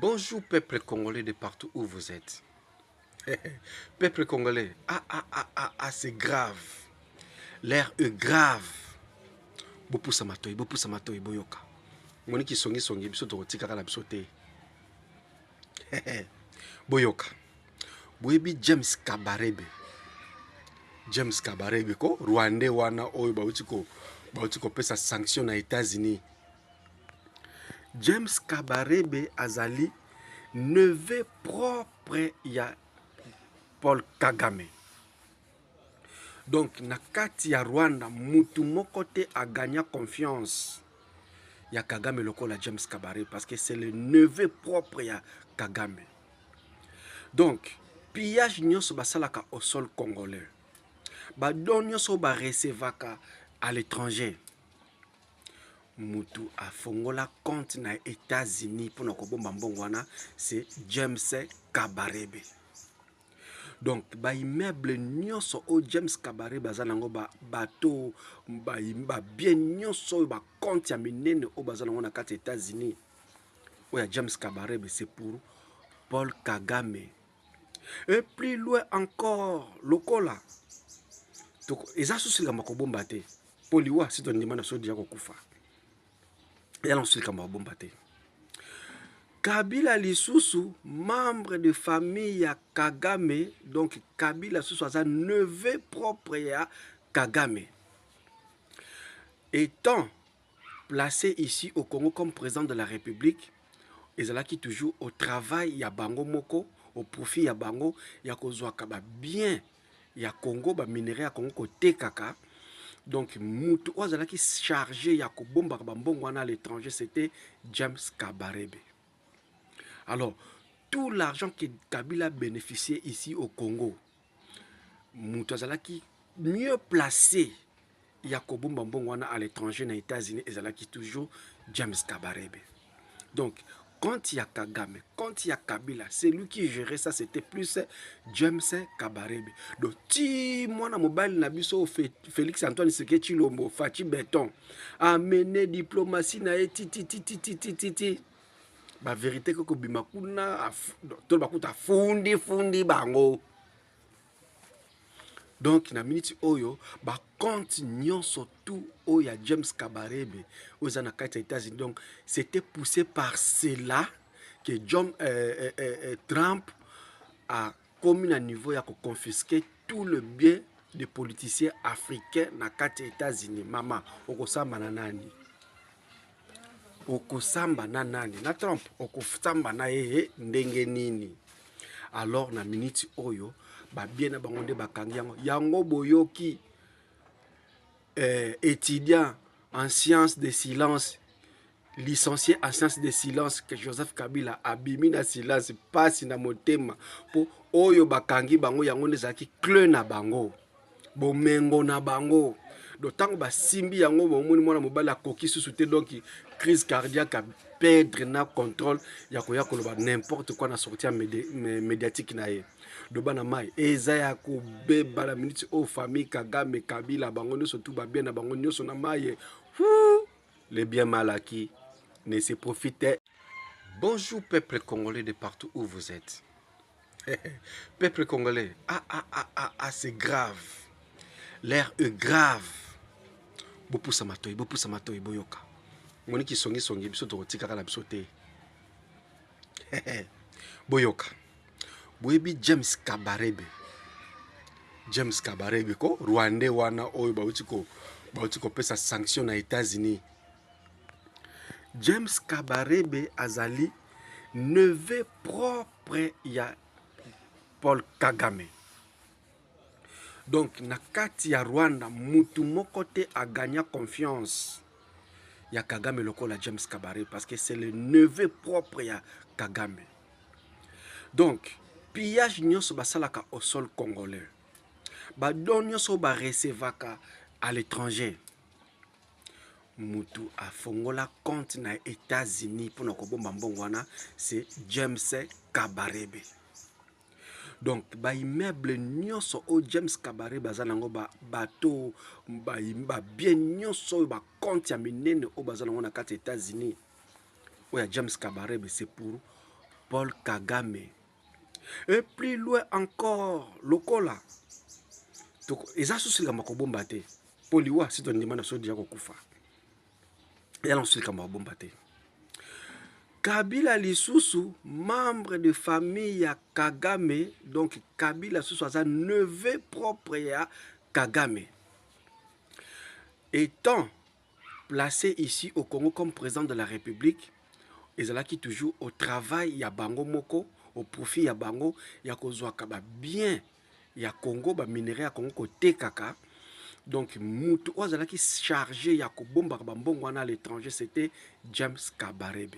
Bonjour peuple congolais de partout où vous êtes. Peuple congolais, ah ah ah ah ah, c'est grave. L'air est grave. Bopusa matoi, bopusa matoi, boyoka. Moni kisongi songi biso tokotikaka na biso te. Boyoka. Boyebi James Kabarebe. James Kabarebe ko Rwandais wana oyo bauti ko bauti kopesa sanction na États-Unis. James Kabarebe azali neveu propre ya Paul Kagame. Donc na kati ya Rwanda mutu moko te a gagna confiance ya Kagame lokola James Kabarebe parce que c'est le neveu propre ya Kagame. Donc pillage nyonso basalaka au sol congolais, ba dons nyonso ba recevaka à l'étranger, mutu afongola compte na États-Unis mpona kobomba mbongo wana, c'est James Kabarebe. Donc ba immeuble nyonso oyo James Kabarebe aza nango, ba bateau, ba bien nyonso oyo, ba compte ya minene oyo baza nango na kati ya États-Unis oyo ya James Kabarebe, c'est pour Paul Kagame. Et plus loin encore, lokola eza susu likambo ya kobomba te, mpo liwa si tondima na biso deja kokufa, eza na susu likambo ya kobomba te. Kabila lisusu membre de famille ya Kagame, donc Kabila lisusu aza neveu propre ya Kagame. Étant placé ici au Congo comme président de la République, ezalaki toujours au travail ya bango moko, au profit ya bango, ya kozwaka ba bien ya Congo, ba minerais ya Congo kotekaka. Donc mutu oyo azalaki chargé ya kobombaka bambongo wana à l'étranger, c'était James Kabarebe. Alors tout l'argent que Kabila bénéficiait ici au Congo, mutu azalaki mieux placé ya kobomba mbongo wana à l'étranger na États-Unis ezalaki toujours James Kabarebe. Donc quand il y a Kagame, quand il y a Kabila, c'est lui qui gérait ça, c'était plus James Kabarebe. Donc ti mwana mobali na biso Félix Antoine Tshisekedi Tshilombo, Fatshi Béton, amené diplomatie na ye ti ti ti ti ti ti ti ti, ba vérité koko bima kuna to bakuta fundi fundi bango. Donc na minute oyo, ba compte nyonso tout oyo ya James Kabarebe oyo eza na kati ya États-Unis, donc c'était poussé par cela que John Trump a komi na niveau ya koconfisquer tout le bien des politiciens africains na kati ya États-Unis. Mama, okosamba na nani? Okosamba na nani? Na Trump okosamba na ye ndenge nini? Alors na minute oyo, babien na bango nde bakangi yango. Yango boyoki étudiant en sciences de silence, licencié en sciences de silence que Joseph Kabila abimi na silence, pasi na motema, mpo oyo bakangi bango yango nde ezalaki clé na bango, bomengo na bango. Donc ntango basimbi yango, bomoni mwana mobali akoki susu te, donc crise cardiaque, aperdre na contrôle ya koya koloba n'importe quoi na sortie ya médiatique na ye. Do bana mai eza ya kobeba na minute oyo, famille Kagame, Kabila, bango nyonso tu, babien na bango nyonso na mai, les biens mal acquis ne se profite. Bonjour peuple congolais de partout où vous êtes. Peuple congolais, ah ah ah ah ah, c'est grave. L'air est grave. Bopusa matoi, bopusa matoi, boyoka. Moni kisongi songi biso tokotikaka na biso te. Boyoka. Boyebi James Kabarebe. James Kabarebe ko Rwandais wana oyo bauti kopesa sanction na États-Unis. James Kabarebe azali neveu propre ya Paul Kagame. Donc na kati ya Rwanda, mutu moko te agagna confiance ya Kagame lokola James Kabarebe parce que c'est le neveu propre ya Kagame. Donc pillage nyonso basalaka au sol congolais, ba dons nyonso oyo barecevaka à l'étranger, mutu afongola compte na États-Unis mpona kobomba mbongo wana, c'est James Kabarebe. Donc ba immeuble nyonso oyo James Kabarebe aza nango, ba bateau, babien nyonso oyo, ba compte ya minene oyo baza nango na kati ya États-Unis oyo ya James Kabarebe, c'est pour Paul Kagame. Et plus loin encore, lokola eza susu likambo ya kobomba te, mpo liwa si tondima na biso deja kokufa, eza na susu likambo ya kobomba te. Kabila lisusu membre de famille ya Kagame, donc Kabila susu aza neveu propre ya Kagame. Étant placé ici au Congo comme président de la République, ezalaki toujours au travail ya bango moko, au profit ya bango, ya kozwaka ba bien ya Congo, ba minerais ya Congo kotekaka. Donc mutu oyo azalaki chargé ya kobombaka bambongo wana à l'étranger, c'était James Kabarebe.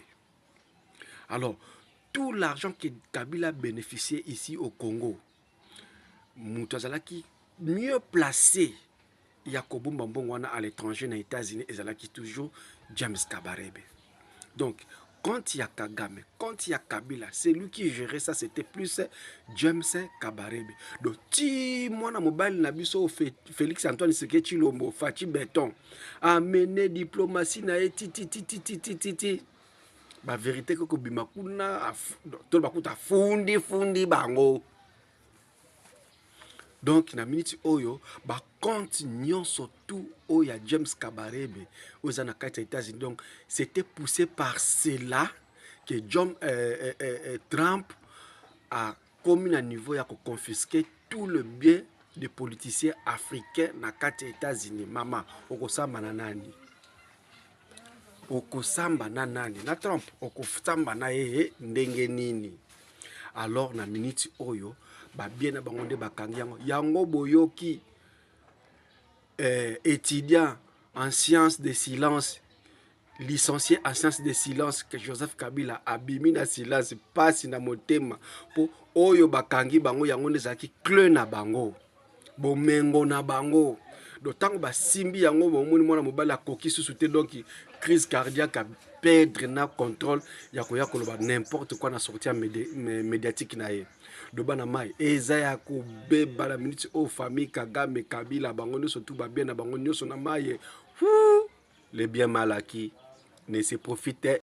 Alors tout l'argent que Kabila bénéficiait ici au Congo, mutu azalaki mieux placé ya kobomba mbongo wana à l'étranger na États-Unis ezalaki toujours James Kabarebe. Donc quand il y a Kagame, quand il y a Kabila, c'est lui qui gérait ça, c'était plus James Kabarebe. Donc ti mwana mobali na biso Félix Antoine Tshisekedi Tshilombo, Fatshi Béton, amené diplomatie na ye ti ti ti ti ti ti ti ti, ba vérité koko bima kuna to bakuta fundi fundi bango. Donc na minute oyo, bacompte nyonso tout oyo ya James Kabarebe oyo eza na kati ya États-Unis, donc c'était poussé par cela que John Trump a komi na niveau ya koconfisquer tout le bien des politiciens africains na kati ya États-Unis. Mama, okosamba na nani? Okosamba na nani? Na Trump okosamba na ye ndenge nini? Alors na minute oyo, babiens na bango nde bakangi yango. Yango boyoki étudiant en sciences de silence, licencié en sciences de silence, que Joseph Kabila abimi na silence, mpasi na motema, mpo oyo bakangi bango yango nde ezalaki clé na bango, bomengo na bango. Donc ntango basimbi yango, bomoni mwana mobali akoki susu te, donc crise cardiaque, aperdre na contrôle ya koya koloba n'importe quoi na sortie ya médiatique na ye. Do bana mai eza ya kobeba na minute oyo. Famille Kagame, Kabila, bango nyonso tu, babiens na bango nyonso na mai, les biens mal acquis ne se profite.